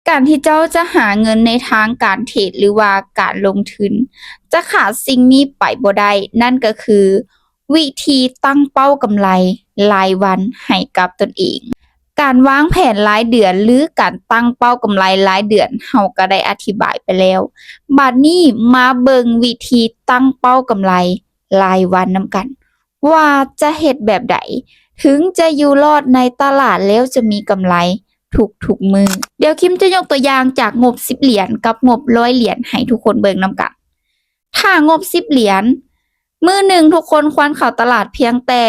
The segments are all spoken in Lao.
ການທີ່ເຈົ້າຈະຫາເງິນໃນທາງການເທຣດ ຫຼືວ່າການລົງທຶນ ຈະຂາດສິ່ງນີ້ໄປບໍ່ໄດ້, ນັ້ນກໍຄືວິທີຕັ້ງເປົ້າກຳໄລລາຍວັນໃຫ້ກັບຕົນເອງ. ການວາງແຜນລາຍເດືອນ ຫຼື ການຕັ້ງເປົ້າກຳໄລລາຍເດືອນ ເຮົາກໍໄດ້ອະທິບາຍໄປແລ້ວ. ບາດນີ້ມາເບິ່ງວິທີຕັ້ງເປົ້າກຳໄລລາຍວັນນຳກັນ ວ່າຈະເຮັດແບບໃດ ເຖິງຈະຢູ່ລອດໃນຕະຫຼາດແລ້ວຈະມີກຳໄລທຸກໆມື້. ດຽວຄິມຈະຍົກຕົວຢ່າງຈາກງົບສິບຫຼຽນກັບງົບຮ້ອຍຫຼຽນໃຫ້ທຸກຄົນເບິ່ງນຳກັນ. ຖ້າງົບສິບຫຼຽນ, ມື້ໜຶ່ງທຸກຄົນຄວນເຂົ້າຕະຫຼາດພຽງແຕ່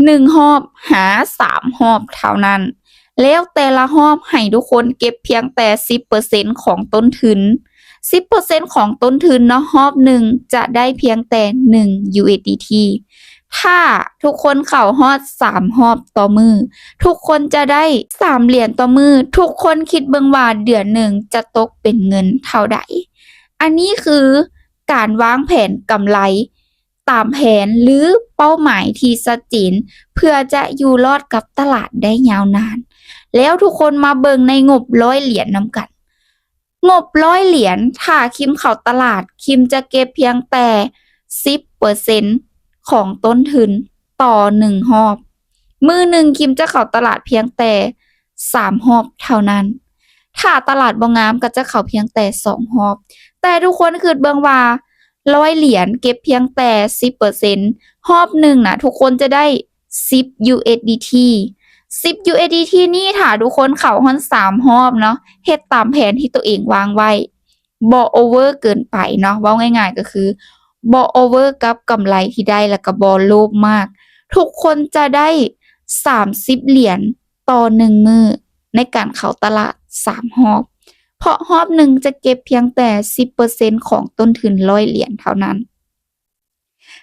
ໜຶ່ງຮອບຫາສາມຮອບເທົ່ານັ້ນ, ແລ້ວແຕ່ລະຮອບໃຫ້ທຸກຄົນເກັບພຽງແຕ່ສິບເປີເຊັນຂອງຕົ້ນທຶນ. ສິບເປີເຊັນຂອງຕົ້ນທຶນເນາະ, ຮອບໜຶ່ງຈະໄດ້ພຽງແຕ່ໜຶ່ງ USDT. ຖ້າທຸກຄົນເຂົ້າຮອດສາມຮອບຕໍ່ມື້, ທຸກຄົນຈະໄດ້ສາມຫຼຽນຕໍ່ມື້. ທຸກຄົນຄິດເບິ່ງວ່າເດືອນໜຶ່ງຈະຕົກເປັນເງິນເທົ່າໃດ? ອັນນີ້ຄືການວາງແຜນກຳໄລຕາມແຜນ ຫຼື ເປົ້າໝາຍທີ່ຊັດເຈນ ເພື່ອຈະຢູ່ລອດກັບຕະຫຼາດໄດ້ຍາວນານ. ແລ້ວທຸກຄົນມາເບິ່ງໃນງົບຮ້ອຍຫຼຽນນຳກັນ. ງົບຮ້ອຍຫຼຽນ, ຖ້າຄິມເຂົ້າຕະຫຼາດ, ຄິມຈະເກັບພຽງແຕ່ສິບເປີເຊັນຂອງຕົ້ນທຶນຕໍ່ໜຶ່ງຮອບ. ມື້ໜຶ່ງຄິມຈະເຂົ້າຕະຫຼາດພຽງແຕ່ສາມຮອບເທົ່ານັ້ນ. ຖ້າຕະຫຼາດບໍ່ງາມກໍຈະເຂົ້າພຽງແຕ່ສອງຮອບ. ແຕ່ທຸກຄົນຄິດເບິ່ງວ່າ ຮ້ອຍຫຼຽນເກັບພຽງແຕ່ສິບເປີເຊັນ, ຮອບໜຶ່ງນະ ທຸກຄົນຈະໄດ້ສິບ USDT. ສິບ USDT ນີ້ ຖ້າທຸກຄົນເຂົ້າຮອດສາມຮອບເນາະ, ເຮັດຕາມແຜນທີ່ຕົວເອງວາງໄວ້, ບໍ່ over ເກີນໄປເນາະ, ເວົ້າງ່າຍໆກໍຄືບໍ່ over ກັບກຳໄລທີ່ໄດ້ ແລ້ວກໍບໍ່ໂລບມາກ, ທຸກຄົນຈະໄດ້ສາມສິບຫຼຽນຕໍ່ໜຶ່ງມື້ໃນການເຂົ້າຕະຫຼາດສາມຮອບ, ເພາະຮອບໜຶ່ງຈະເກັບພຽງແຕ່ສິບເປີເຊັນຂອງຕົ້ນທຶນຮ້ອຍຫຼຽນເທົ່ານັ້ນ.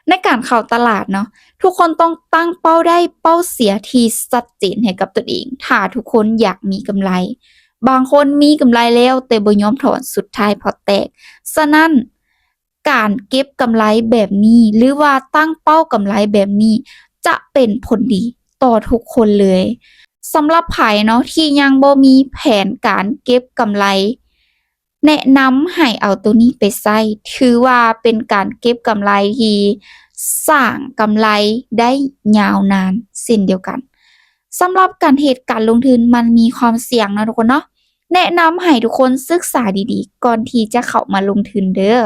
ໃນການເຂົ້າຕະຫຼາດເນາະ, ທຸກຄົນຕ້ອງຕັ້ງເປົ້າໄດ້ເປົ້າເສຍທີ່ຊັດເຈນໃຫ້ກັບຕົນເອງ ຖ້າທຸກຄົນຢາກມີກຳໄລ. ບາງຄົນມີກຳໄລແລ້ວແຕ່ບໍ່ຍອມຖອນ, ສຸດທ້າຍພອດແຕກ. ສະນັ້ນ ການເກັບກຳໄລແບບນີ້ ຫຼືວ່າຕັ້ງເປົ້າກຳໄລແບບນີ້ ຈະເປັນຜົນດີຕໍ່ທຸກຄົນເລີຍ. ສຳລັບໃຜເນາະ ທີ່ຍັງບໍ່ມີແຜນການເກັບກຳໄລ, ແນະນຳໃຫ້ເອົາໂຕນີ້ໄປໃຊ້, ຖືວ່າເປັນການເກັບກຳໄລທີ່ສ້າງກຳໄລໄດ້ຍາວນານເຊັ່ນດຽວກັນ. ສຳລັບການເຮັດການລົງທຶນມັນມີຄວາມສ່ຽງເນາະທຸກຄົນເນາະ, ແນະນຳໃຫ້ທຸກຄົນສຶກສາດີໆ ກ່ອນທີ່ຈະເຂົ້າມາລົງທຶນເດີ້.